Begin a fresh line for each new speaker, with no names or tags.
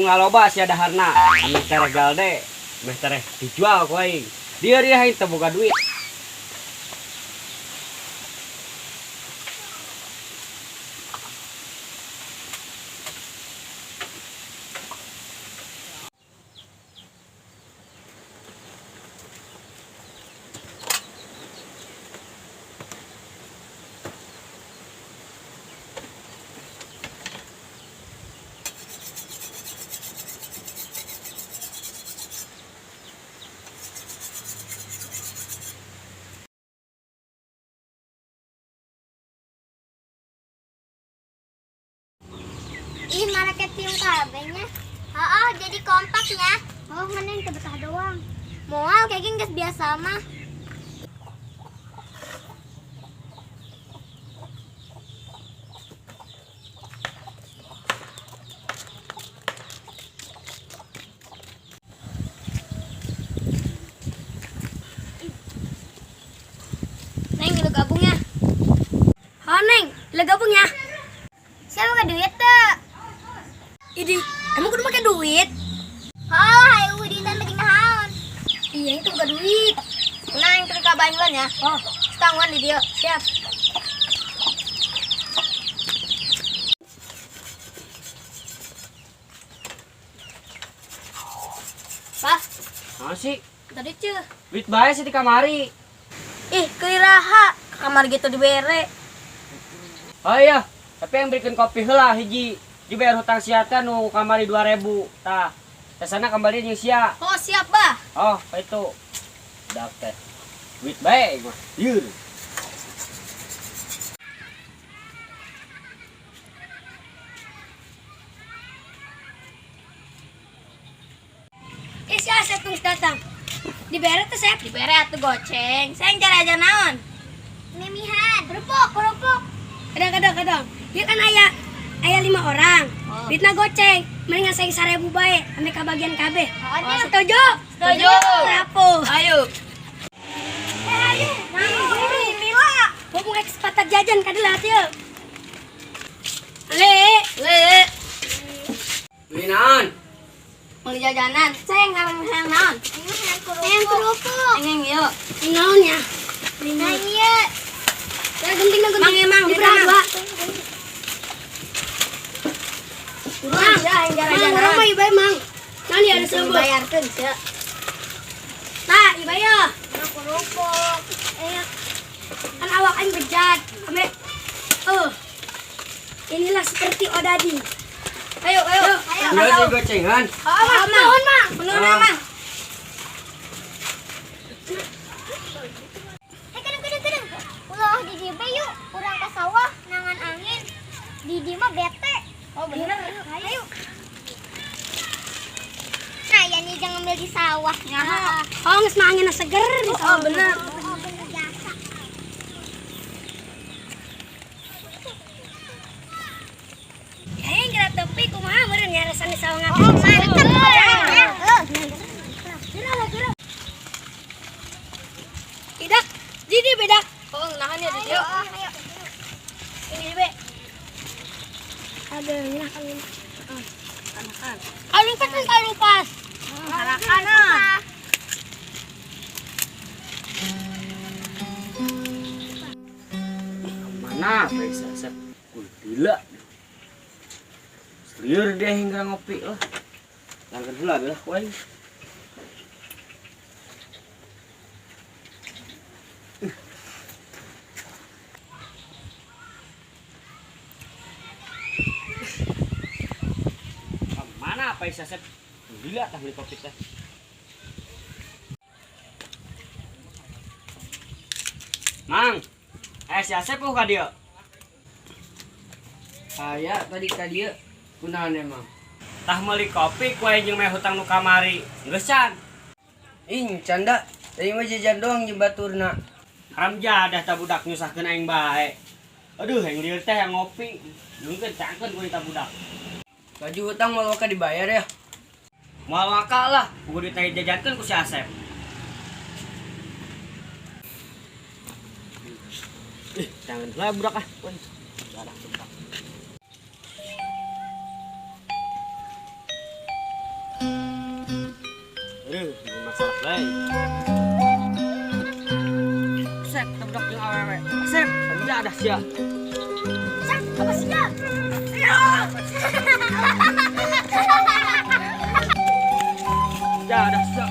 ngaloba sia daharna. Ameh tereh galde, ameh tereh dijual ku aing. Dia dia aing teu boga duit.
Ih, marake tiung kabeh nya. Heeh, jadi kompaknya. Oh, mana yang betah doang. Moal kayak gini geus biasa mah. Neng, lu gabung ya.
Oh, Neng, lu gabung ya.
Siapa gak duit tuh?
Ini emang kudu make duit?
Oh, hayu duitan penting naon.
Iya, itu bukan duit.
Neng, teu kabayuan ya.
Oh,
Setangguhan di dia.
Siap.
Pak,
Naon sih?
tadi cuy.
Duit bae sih di kamari.
Ih, keiraha ke kamar gitu dibere.
Oh iya, tapi yang berikan kopi heula hiji. Dibayar hutang sia teh nu kamari 2000. Tah, sesana kembali jeung sia.
Oh, siap, Bah.
Oh, itu. Budak teh. Duit bae mah. Lieur.
Ih, si Asep tunggu datang. Dibere tuh, Sep.
Dibere atuh goceng. Saya cara aja naon? Mimihan, kerupuk, kerupuk.
Kadang, kadang, kadang. Dia kan aya aya 5 orang.
Oh.
Duitna goceng. Mendingan saing 1000 bae, ame kabagian kabeh.
Oh,
Setuju?
Setuju.
Rapo.
Ayo.
Eh, ayo.
Lila.
Mumpung rek kesempatan jajan kadelah yeuh. Le,
Le,
Beli naon?
beli jajanan. Saya ngarang hayang naon? Hayang kerupuk. Hayang yuk.
Naon ya?
Nah, iya.
Ya genting na genting.
Mang, emang,
Di berapa?
mang.
Mang,
Ya, hayang
mang,
jajanan.
orang mah ieu bae, Mang. Naon ya ada seubeuh.
Bayarkeun sia.
Tah, ieu bae ya.
Kerupuk. Eh,
Kan awak aing bejat. Ame oh. Inilah seperti Odadi.
Ayo, ayo. Ayo.
Dua sih gocengan.
Oh, Mang,
Nuhun, Mang.
Nuhun,
Ah.
Mang. Eh, kadang, kadang, kadang. Ulah di dieu bae yuk, urang ka sawah nangan angin. Di dieu mah bete. Oh, bener. Ayo. Nah, ya nih jangan ngambil di sawah. Nyaho.
Oh, geus mah anginna seger di sawah.
Oh, bener. Oh, bener jasa.
Aing kira tepi kumaha meureun nyarasan di sawah
Oh, mantep.
Tidak, jadi beda.
Oh, nahan ya di dieu. Ayo.
Ini be. Ada nah angin.
Anakan.
Kalupas kan kalupas.
Harakan ah.
Mana bae Asep? Gila. Lieur deh hingga ngopi lah. Langgan heula lah ku aing. Mana apa Asep? Gila tah beli kopi teh. Mang, si Asep ka dieu?
Aya tadi ka dieu. Kunaon emang?
Tah meuli kopi ku aing jeung meh hutang nu kamari. Geus can.
Ih, canda. Tadi mah jajan doang jeung baturna.
Haram jadah tah budak nyusahkeun aing bae. Aduh, aing lieur teh yang ngopi. Nungkeun cangkeun ku eta budak.
Baju hutang moal waka dibayar ya?
Moal waka lah, kudu ditanya jajankeun ku si Asep. Ih, jangan lah budak ah. Woi, jadah budak. Ya dah sia.
Sang, apa sih ya?
Ya dah sia.